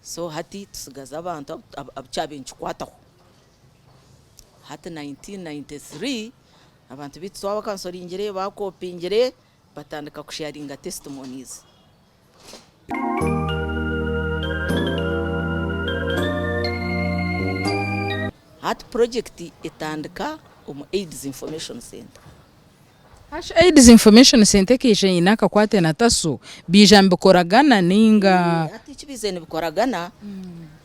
So hati tutsigaze abantu abu kyabaire nikikwataho. Hati 1993 abantu baitu twabakansoringire bakopingire batandika kusharinga testimonies. Hati project etandika omu AIDS Information Centre. Hashi AIDS Information Centre ekaija eine akakwate na TASO, baija nibikoragana ninga? Hati eki biizire nibikoragana,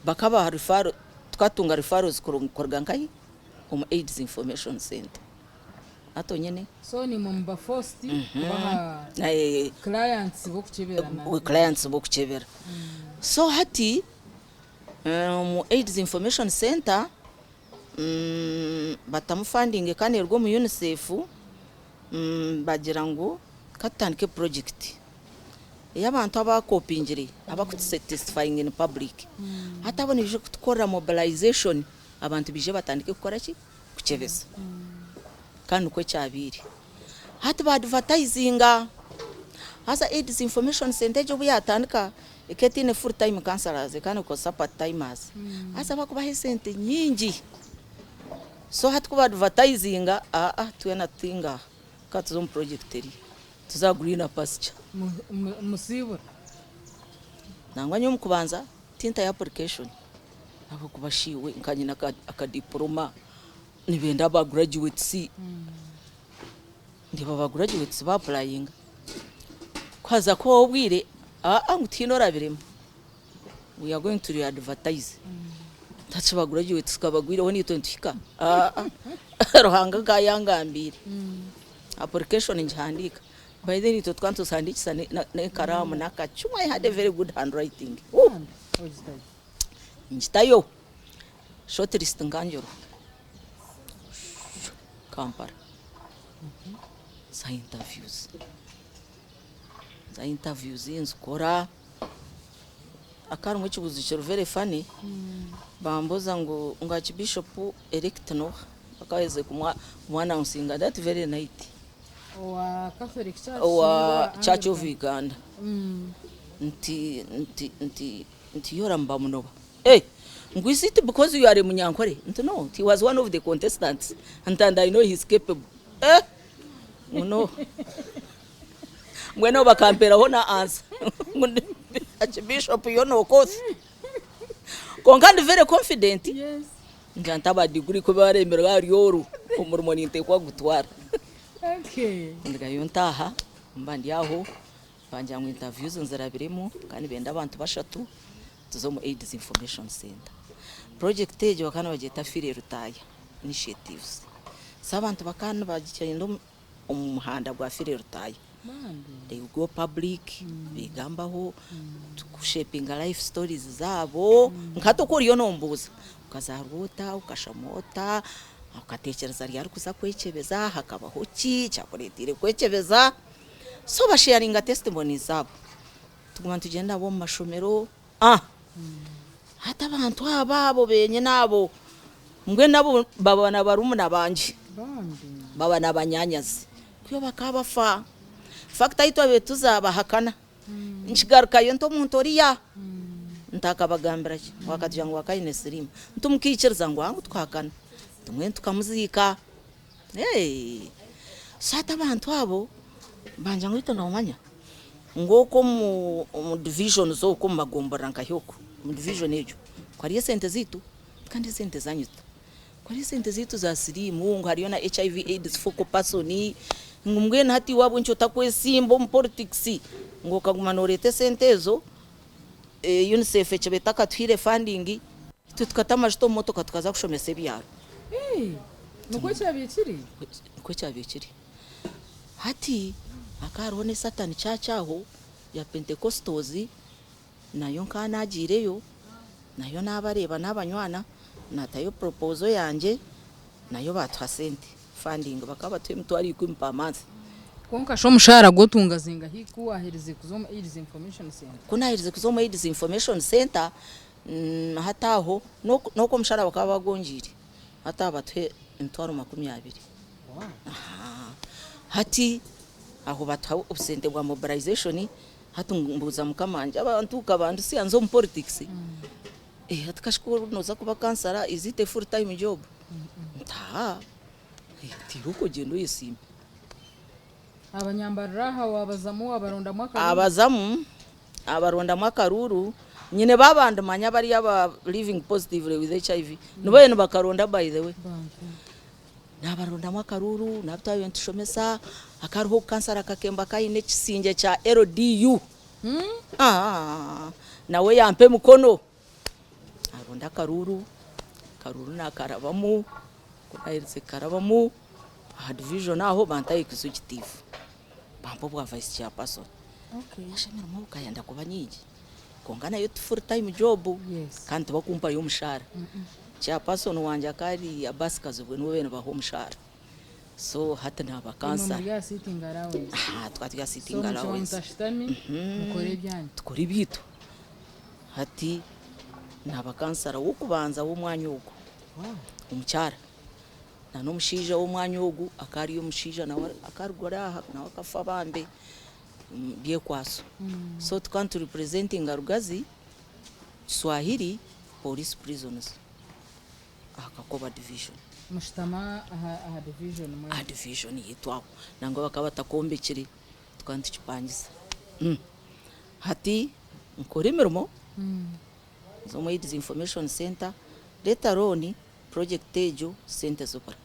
bakabaha referral, tukatunga referrals kuruga nkahi? Omu AIDS Information Centre. Hati onyine. So nimwe muba forced kubaha clients b'okukyebera na. Clients b'okukyebera. So hati omu AIDS Information Centre batamu funding kandi neeruga omu UNICEF, bagira ngu katutandike project ey'abantu abakopingire, abakutetestifyinga in public. Hati abo nibaija kutukorera mobilization abantu baije batandike kukora ki? Kukyebeza. Kandi nikwo kyabaire. Hati ba advertisinga haza AIDS Information Centre egyo obu yatandika ekaba etaine full time counsellors ekaba nekozesa part timers. Haza bakubaha esente nyingi. So hati ku ba advertisinga aa twena tuti ngaha ka tuze omu project eriya tuze aha greener pasture. Musiibura. Nangwa nyowe omu kubanza tintayo application ahabw'okuba shi iwe nka nyine akadiploma nibenda aba graduates, ndeeba aba graduates ba applyinga ku haza kuhwaho obwire aa ngu tihaine orabiremu, we are going to re-advertise, hati ba graduates kabagwireho naitwe nituhika aa Ruhanga nka yangambiire, application ngihandiika, by then itwe tukaba nituzihandiikisa n'ekaraamu n'akacumu, I had a very good handwriting, ngitayo, short list nkangiruho, Kampala, za interviews, za interviews nzikora, hakaba harimu ekibuuzo kiri very funny, bambuuza ngu Archbishop elect n'oha? Bakaba baherize kumu announcinga that very night. Owa Catholic Church? Owa Church of Uganda. Nti nti nti nti Yoram Bamunoba. Eh, ngu is it because you are a Munyankore? Nti no, he was one of the contestants and I know he's capable. Eh, ngu no. Mbwenu bakamperaho na answer. Ngu Archbishop Yona Okoth. Kwonka ndi very confident. Ngira nti aba degree ku baremire bari oru, omurimo ninteekwa kugutwara. Ndugayo ntaaha, mba ndi aho, bangira ngu interviews nzirabiremu kandi nibenda abantu bashatu tuze omu AIDS Information Centre. Project egyo bakaba nibagyeta File Rutaaya Initiatives. So abantu bakaba nibagyenda omu muhanda gwa File Rutaaya. They go public, begambaho, tukushapinga life stories zaabo, nka hati oku oriyo nombuuza, okazaarwa ota, okashoma ota, okateekyereza ryari kuza kwekyebeza, hakabaho ki ekyakureeteire kwekyebeza, so basharinga testimonies zaabo. Tuguma nitugyenda nabo omu mashomero. Ah! Hati abantu abo abo benyine abo mbwenu abo baba na barumuna bangye, baba na banyaanyazi kwiha bakaba bafa. In fact ahu twabaire tuza bahakana. Nkigarukayo nti omuntu oriya ntakabagambira ki ngu akatugira ngu akaba aine siriimu. Nti mukaikiriza ngu aa ngu tukahakana. Nti mbwenu tukamuziika. Hey! So hati abantu abo bangira ngu itwe noomanya ngu okwo omu divisions okwo omu magomborora nkahi okwo omu division egyo ngu hariyo esente zaitu kandi esente zanyu zita? Ngu hariyo esente zaitu za siriimu ngu hariyo na HIV AIDS focal person ngu mbwenu hati iwe ahabw'enki otakwesimba omu politics ngu okaguma nooreeta esente ezo UNICEF ekaba etakatuhaire funding itwe tukata amajuta omu motoka tukaza kushomesa ebyaro. Nikwo kyabaire kiri? Nikwo kyabaire kiri. Hati hakaba hariho ne Satan church aho ya Pentecostals nayo nkaba nagiireyo nayo nabareeba nabanywana natayo proposal yangye nayo batuha sente funding bakaba batuha emitwaro ikumi per month. Kwonka shi omushaara gu otunga zingahi ku waherize kuza omu AIDS Information Centre? Ku naherize kuza omu AIDS Information Centre hati aho n'oku omushaara bakaba bagwongyeire hati aho batuha emitwaro 20. Hati aho batuha obusente bwa mobilization, hati mbuuza mukama wangye abantu nkabandutsya nze omu politics, hati kashi ku orikuza kuba kansara is it a full time job? Nti haa, tiirooko ogyende oyesimbe. Abanyambarira aha waabazamu waabarondamu akaruuru? Abazamu abarondamu akaruuru, nyine baaba ndimanya bariya aba living positively with HIV nibo nibakaronda by the way. Naabarondamu akaruuru, n'abu twabaire nitushomesa, akariho kansara Kakembo akaba aine ekisingye kya LDU. Nawe yampa emikono, aronda akaruuru, akaruuru naakarabamu, ku naaherize kukarabamu, aha division aho bantaho executive, bampa obwa vice chairperson. Emirimo ekayenda kuba nyingi, kwonka nayo ti full time job kandi tibakumpayo omushaara. Chairperson wangye akaba ari Abbas Kazibwe niwe baabaire nibaha omushaara. So hati naaba kansara. Tukaba turi aha sitting allowance. Tukore ebyaitu. Hati naaba kansara w'okubanza w'omwanya ogu, omukyara. Na n'omushaija w'omwanya ogu akaba ari omushaija nawe akarugura aha nawe akafa bambe Byekwaso. So tukaba nitu representinga Rugazi, Kiswahili, Police Prisons aha Kakoba division. Mushutama aha division mwena? Aha division yaitu aho. Nangwa bakaba batakombekire tukaba nitukipangisa. Hati nkora emirimo, nza omu AIDS Information Centre, later on project egyo sente zibura.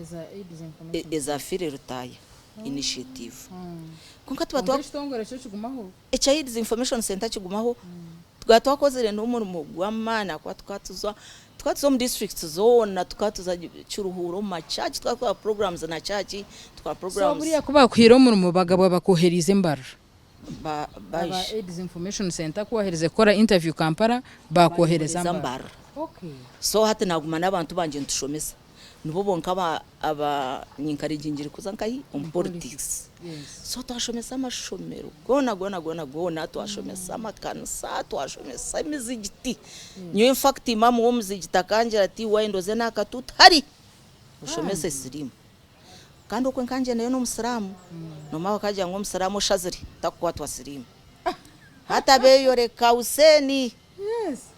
Eza AIDS Information Centre? Eza Philly Lutaaya Initiative. Kwonka tuba Kwonka ekitongore kyo kigumaho? Ekya AIDS Information Centre kigumaho. Tukaba twakozire n'omurimo gw'amaani ahakuba tukaba tuza tukaba tuza omu districts zoona, tukaba tuza Kiruhura omu ma church, tukaba tukora programs na church, tukora So programs. buriya ku baakuhaire omurimo bagabwa bakwohereize embarara? Ba Aba baije. AIDS Information Centre ku waaherize kukora interview Kampala, baakwohereza Banyohereza Mbarara. Mbarara. Okay. So hati naaguma n'abantu bangye nitushomesa. Nibo bonka aba aba nyinkaregyingire kuza nkahi omu politics. So twashomesa amashomero goona goona goona goona, twashomesa amakanisa, twashomesa emizigiti. Nyowe infact imam w'omuzigiti akangira ati wayenda oze n'aha katuuti hari oshomese siriimu. Kandi okwe nkangyendayo n'omusiraamu, noomanya bakagira ngu omusiraamu oshazire takukwatwa siriimu. Hati abeeyoreka Hussein,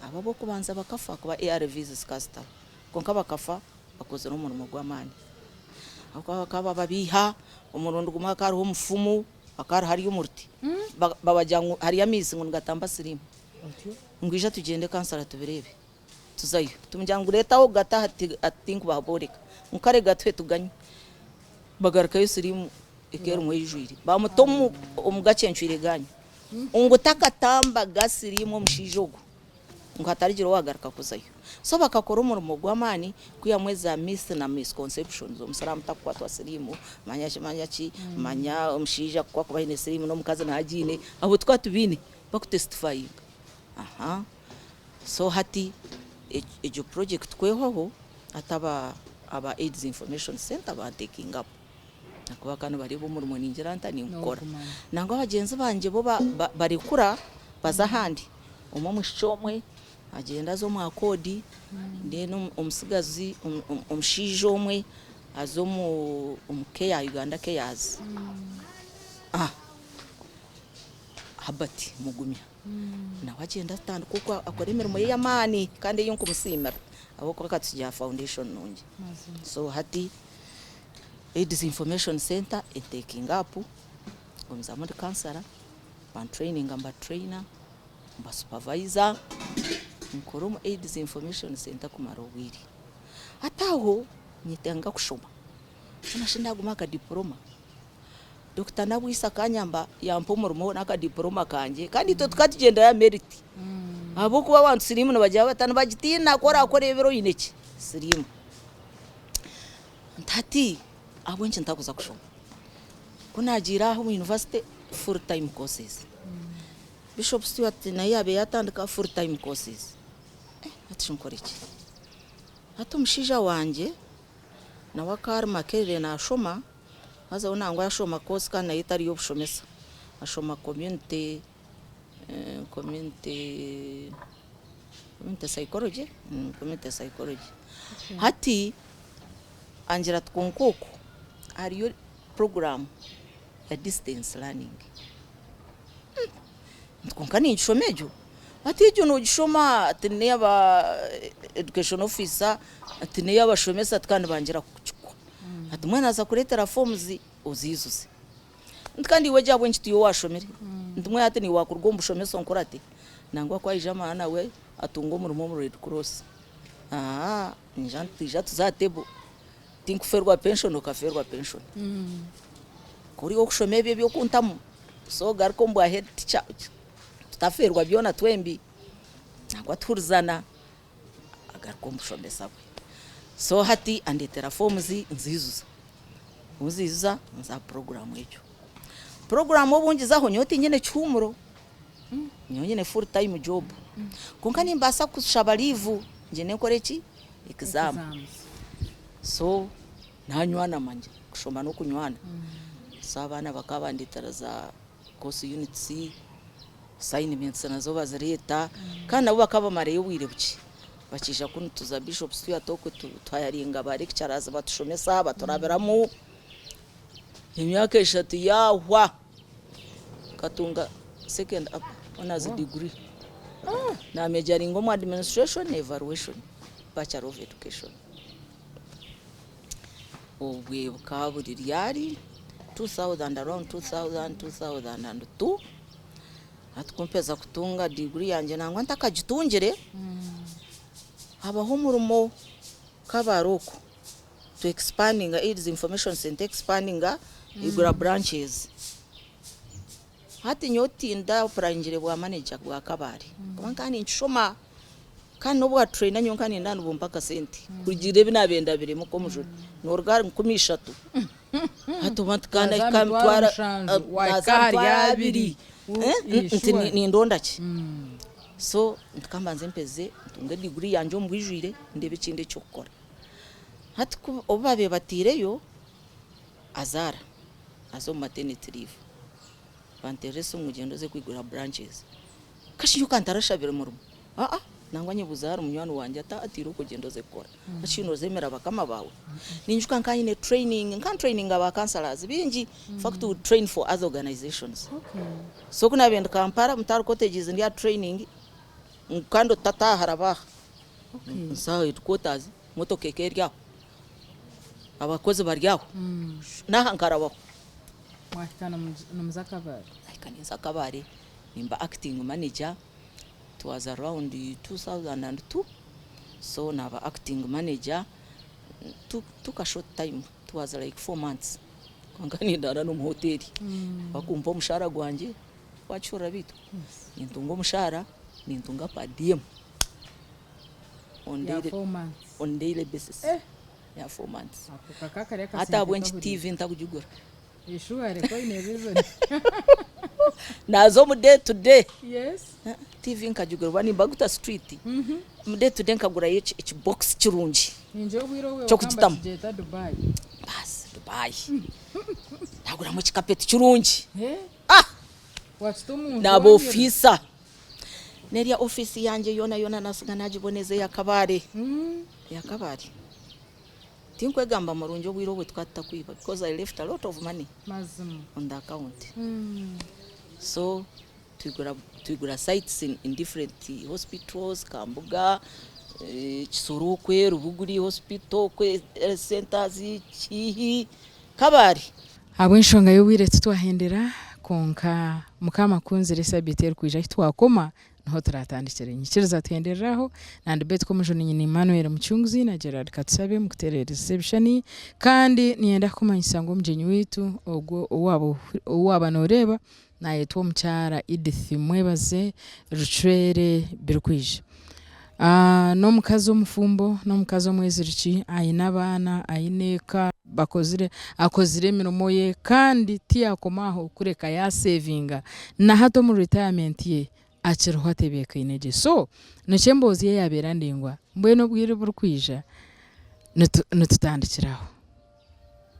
abo ab'okubanza bakafa ahakuba ARVs zikaba zitariho. Kwonka bakafa bakozire omurimo gw'amaani. Ahabw'okuba bakaba bababeiha, omurundi gumwe hakaba hariho omufumu, hakaba hariho ari omu ruti, babagira ngu hariyo amaizi ngu nigatamba siriimu, ngu ija tugyende kansara tubireebe. Tuzayo, tumugira ngu reetaho gata aha tinkubabooreka, ngu kare gatuhe tuganywe. Bagarukayo siriimu eka erimu eijwire, bamuta omu gacencwire ganyu, ngu takatambaga siriimu omushaija ogu. ngu hatarigira owagaruka kuzayo. So bakakora omurimo gw'amaani kwihamu eza myths na misconceptions, omusiraamu takukwatwa siriimu, manya ki manya ki, manya omushaija ku akuba aine siriimu n'omukazi nawe agiine, abo tukaba tubiine bakutestifayinga. Aha so hati egyo project ku ehwaho hati aba aba AIDS information centre bantekinga up. Ahakuba bakaba nibareeba omurimo ningira nta ninkukora. Noogumana. Nangwa bagyenzi bangye bo barekura baza ahandi. Omwe omwishiki omwe agyenda aza omu Accord, then omutsigazi omushaija omwe aza omu Care, Uganda Cares. Herbert Mugumya nawe agyenda atandika okwo akora emirimo ye y'amaani kandi ei nkumusiimira ahabw'okuba akatutsigira foundation nungi. So hati AIDS Information Centre entekinga up, ngumizamu ndi counsellor, bantureyininga mba trainer, mba supervisor, nkora omu AIDS Information Centre kumara obwire. Hati aho nyetenga kushoma, mbwenu shi ndaguma aha kadiporoma? Dokita Nabwisa akanyamba yampa omurimo n'akadiporoma kangye kandi itwe tukaba tugyendera aha merit ahabw'okuba abantu siriimu nibagira bata nibagitiina ku oraakora ebiro oine ki? Siriimu. Nti hati ahabw'enki ntakuza kushoma? Ku naagiire aha omu yunivasite full time courses. Bishop Stuart nawe yaabaire yaatandika full time courses. Hati shi nkore ki? Hati omushaija wangye nawe akaba ari Makerere naashoma. Haza we nangwa yashoma course kandi nayo etari y'obushomesa, ashoma community community community psychology community psychology. Hati angira ati kwonka okwo hariyo program ya distance learning. Nti kwonka ningishoma egyo? Ati egyo nogishoma ati neyaba education officer ati neyabashomesa ati kandi nibangira kukikwa. Ati mbwenu naaza kureetera forms oziijuze. Nti kandi iwe egyo ahabw'enki tiyo waashomire? Nti mbwenu hati niiwe waakuruga omu bushomesa onkurate? Nangwa ku aija amara nawe atunga omurimo omu Red Cross. Ahaa naija nitwija tuze aha table. Tinkufeerwa pension okafeerwa pension. Ku ori ow'okushoma ebyo eby'okuntamu so garuka omu bwa head teacher tutafeerwa byona twembi. Nangwa tuhurizana. Agaruka omu bushomesa bwe. So hati andetera forms nziijuza. Obu nziijuza nza aha program egyo. Program obu ngizaho nyowe tinyine kihuumuro, nyowe nyine full time job. Kwonka nimbaasa kushaba leave ngyende nkore ki? Exam. So nanywana manya, kushoma n'okunywana. So abaana bakaba bandetera za course units, assignments nazo bazireeta kandi nabo bakaba bamarayo obwire bukye bakiija kunu tuza Bishop Stuart okwe tuhayaringa ba lecturers batushomesa baturabiramu emyaka eshatu yaahwa nkatunga second upper honours degree namejaringa omu administration evaluation bachelor of education. Obwe bukaba buri ryari 2000 around 2000, 2002 hati ku mpeza kutunga degree yangye nangwa ntakagitungire, habaho omurimo Kabale okwo tu expandinga AIDS information centre expandinga eigura branches. Hati nyowe tinda apurayingire bwa manager bwa Kabale kuba nkaba ninkishoma kandi n'obwa trainer nyowe nkaba niinyenda nibumpa akasente kurugiirira ebi naabaire ndabiremu nk'omujuni nooruga ahari 3000 hati oba nti kandi Naaza nahika mitwaro mitwaro mushanju wahika naaza ahari mitwaro abiri abiri nti nindonda ki so nti kambanze mpeze ntunge degree yangye omu bwijwire ndeebe ekindi eky'okukora. Hati ku obu baabaire bataireyo azaara aza omu maternity leave. Banteerera esimu ngu gyenda oze kwigura branches. Kashi nyowe ka ntarashabire murimo? Aa nangwa nyebuuza ahari munywani wangye ati aa tiirooko gyenda oze kukora. Kashi noozemera bakama baawe? Ninyijuka nka nyine training, nka ntraininga ba counsellors baingi, in fact we train for other organisations. So ku naabaire ndi Kampala Mutare Cottages ndi aha training, kandi otataaha haraba aha, nza aha headquarters, motoka eka eri aho, abakozi bari aho, n'aha nkarabaho. Mwahika nimuza Kabale? Nahika ninza Kabale, nimba acting manager, it was around 2002, so naba acting manager, took a short time, it was like 4 months, kwonka nindaara n'omu hoteeri, bakumpa omushaara gwangye, wakihurira beitu? Nintunga omushaara, nintunga per diem on Ya daily, 4 months. on daily basis. Eh! Ya 4 months. Ako kaka kari Hati akasente ahabw'enki kahuriire. TV ntakugigura? Eshuba reka oine reason. Naaza omu day to day. Yes. TV nkagigura oba nimba Guta street. Omu day to day nkagurayo eki box kirungi. Ningira obwire obwe bakaba Ky'okugitamu. nibakigyeta Dubai. Baasi. Dubai. Naguramu ekikapeti kirungi. Ah! Wakita omunju Naaba wanyura. ofiisa. N'erya ofiisi yangye yoona yoona nasiga nagiboneza eya Kabale. Eya Kabale. Tinkwegamba murungi obwire obwe tukaba tutakwiba because I left a lot of money Mazima. on the account. So twigura twigura sites in, in different hospitals, Kambuga, eh, Kisoro okwe, Rubuguri hospital okwe, health centers, Kiihi, Kabale. Ahabw'enshonga y'obwire titwahendera, kwonka Mukama akunzire esabiiti erikwija ahu twakoma niho turatandikire. Nyikiriza tuhenderere aho, nandi Beti Komujuni nyina Emmanuel Mucunguzi na Gerald Katusabe mukutereereza ebishushani. Kandi niinyenda kukumanyisa ngu omugyenyi waitu ogwo ou waaba ou waaba nooreeba naayetwa omukyara Edith Mwebaze Rucwere Birikwija. N'omukazi omufumbo, n'omukazi omweziriki, aine abaana, aine eka, bakozire, akozire emirimo ye kandi tiyakoma aho kureka yasevinga. Na hati omu retirement ye akiriho atebeekaine gye. So, nikyo emboozi ye yaabeera ndaingwa. Mbwenu obwire oburikwija nitutandikira aho.